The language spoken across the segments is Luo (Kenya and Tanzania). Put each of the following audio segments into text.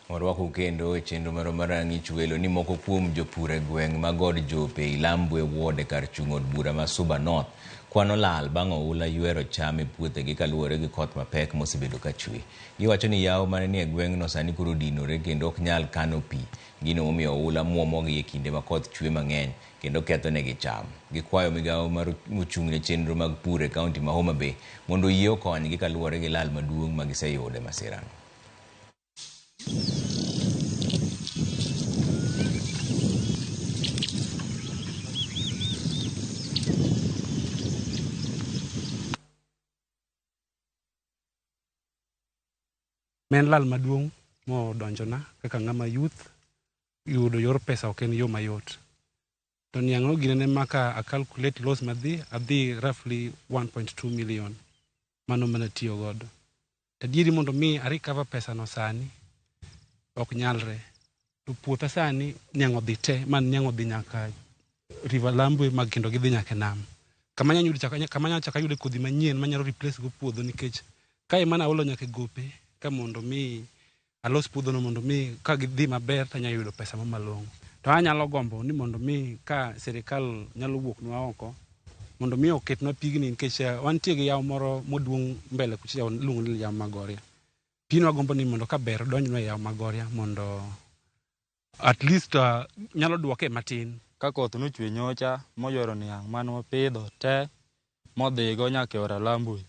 Warwakou kendo e chenro marwa mar Rang'ich Welo ni moko kuom jopur e gweng' ma God Jope Ilambwe Ward e kar chung' od bura ma Suba North kwano lal bang' oula ywero cham e puothegi kaluwore gi koth mapek mosebedo ka chwe. Giwacho ni yawo mane nie gweng'no sani koro odinore kendo ok nyal kano pi, gino momiyo oula muomogi e kinde ma koth chwe mang'eny kendo ketho negi cham. Gikwayo migawo mar mochung' ne chenro mag pur e kaunti ma Homa Bay mondo oyie okonygi kaluwore gi lal maduong' ma giseyudo e masirano. Ne en lal maduong' modonjona kaka ng'ama youth yudo yor pesa ok en yo mayot. To niang' no ginene ma ka a calculate loss madhi adhi roughly 1.2 million mano mana tiyo godo. Tadieri mondo mi a recover pesa no sani ok nyalre. To puotha sani niang' odhi te ma niang' odhi nyaka River Lambwe mag kendo gidhi nyaka e nam. Kama anyalo yudo chak kama anyalo chako ayude kodhi manyien manyalo replace go puodho nikech kae mana aolo nyaka e gope ka mondo mi alos puodhono mondo mi ka gidhi maber to anyalo yudo pesa mo malong'o. To anyalo gombo ni mondo mi ka sirikal nyalo wuoknwa oko mondo mi oketnwa pigni nikech wantie gi yawo moro maduong' mbele kucha iluongo ni yawo Magoria. Pino agombo ni mondo ka ber donjnwa e yawo Magoria mondo at least nyalo duoke matin. Ka koth nochwe nyocha moywero niang' mane wapidho te modhigo nyaka e Aora Lambwe.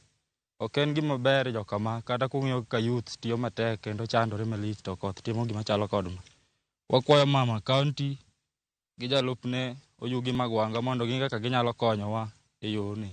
Ok en gima ber jokama kata kung'iyo kaka youth tiyo matek kendo chandore malich to koth timo gima chalo kod ma. Wakwayo mama county gi jalupne Oyugi Magwanga mondo ging'e kaka ginyalo konyowa e yorni.